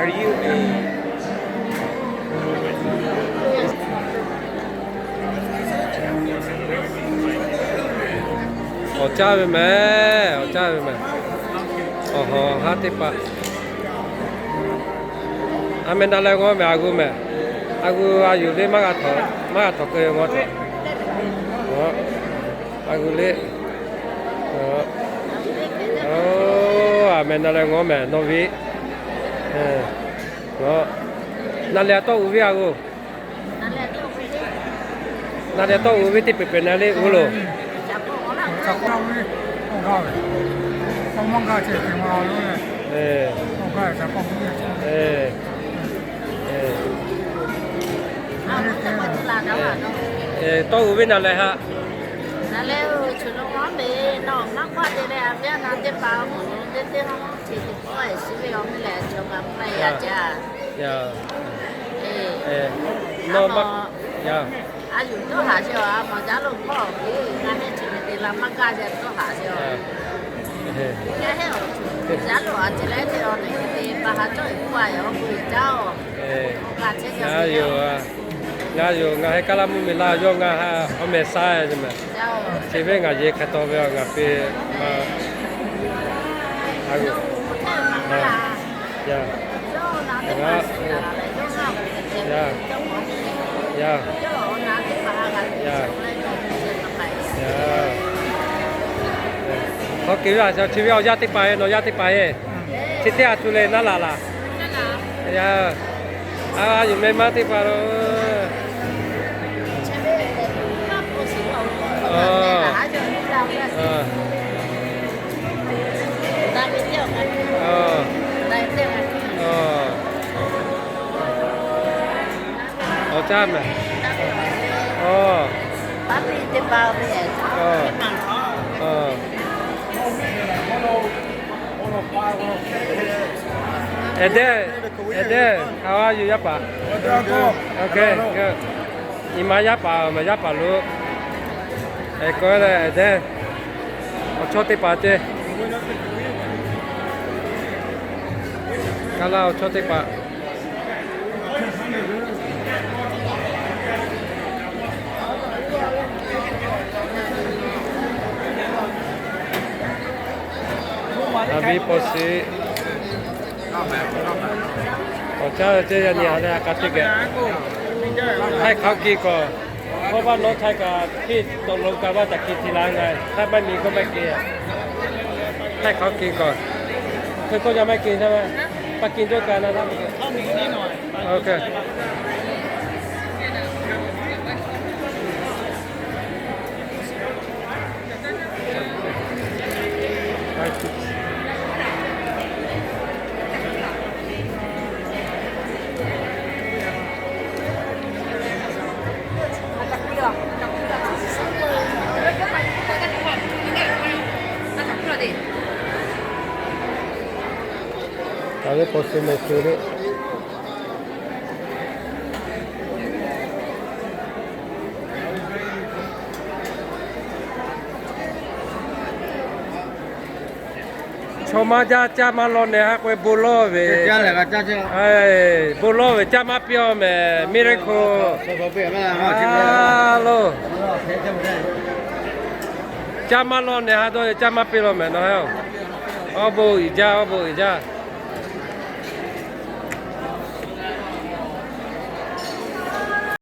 Awˬ caˇ ve mehˍ, awˬ caˇ ve mehˍ. Awˬ hawˬ haˉ teˇ hpaˍ. A meh na leh ngawˇ mehˍ, a g'uˇ mehˍ. A g'uˇ a yuˬ le, maˇ g'a htawꞈ keu ngawˇ htawꞈ. A g'uˇ le. Oˬ, a meh na leh ngawˇ mehˍ nawˬ ve. Na leh tawˇ uiˍ ve a g'uˇ. Na leh tawˇ uiˍ ve teˇ peuˬ peuˬ na le uˉ loˬ. Tawˇ uiˍ ve na leh haꞈ. Na leh uˉ, chu lo maˇ ve, nawˬ maˇ k'awꞈ te leh, a viˉ na teˇ hpaˍ mvuhˇ naw teˇ teˇ maˇ maˇ chi teˇ pawˆ shiˍ ve awˬ meh leh, chaw kaꞈ maˇ yaꞈ jaˇ. Nawˬ maˇ, a yuˬ dawˇ haˍ sheˍ, a mawˬ jaˇ lo hpawˇ ve, ngaˬ mehˆ chi ve te la maˇ gaˇ ve dawˇ haˍ sheˍ. Yaˇ heˆ awˬ, yaˇ lo a ce leh te awˬ nyi te pa ha cawˇ ve k'oˆ a yaˇ awˬ hk'aw lo jaˇ oˬ. Ngaˬ yoˬ, ngaˬ yoˬ, ngaˬ heh kaˇ laˇ mvuhˇ miˬ laˇ yawˇ ngaˬ heh awˬ meh sha ve mehˍ. Chi ve ngaˬ yehˬ hk'e taw ve ngaˬ pe ma. A yoˬ. Yaˇ, yaˇ, yaˇ, yaˇ. Hk'aw kehˬ ve a shaꞈ chi ve awˬ yaˇ teˇ hpaˍ e, nawˬ yaˇ teˇ hpaˍ e. Chi teˇ a tu leh naˉ laˬ laˬ. Yaˇ, a yuˬ meh maˇ teˇ hpaˍ lo. Awˬ caˇ mehˍ. Eˬ dehˇ, eˬ dehˇ, a yuˬ yaˇ paˍ. Iˬ ma yaˇ paˍ, maˬ yaˇ paˍ lo. Eˬ k'o leh eˬ dehˇ, awˬ chawˇ teˇ hpaˍ ceˇ. Kaˇ laˇ awˬ chawˇ teˇ hpaˍ. A viˉ paw shiˍ. Awˬ caˇ ve ceˇ yaˇ nyi a leh a k'a teˇ geh. Htaiˇ hk'aˆ kiˇ k'awꞈ, hawˉ vaˆ nawˉ htaiˇ kaꞈ hteˇ tawꞈ lo kaꞈ vaˇ taꞈ kiˇ ti la ngaˬ htaiˇ maˇ miˬ k'oˆ maˇ ke. Htaiˇ hk'aˆ kiˇ k'awꞈ, hk'e k'oˆ yaˇ maˇ ke htaˇ, pa kiˇ jawˇ kaꞈ na htaˇ. Taˇ ve paw suh mehˍ suh le. Chaw maˇ jaˇ, caˇ maˇ law neh haˉ k'oˆ ve bon lawˇ ve, bon lawˇ ve caˇ maˇ piˇ-oˬ mehˍ, miˇ reˇ hko. Lo, caˇ maˇ law neh haˉ dawˇ ve caˇ maˇ piˇ law mehˍ nawˬ heˉ-oˬ. Awˬ bon uiˍ jaˇ, awˬ bon uiˍ jaˇ.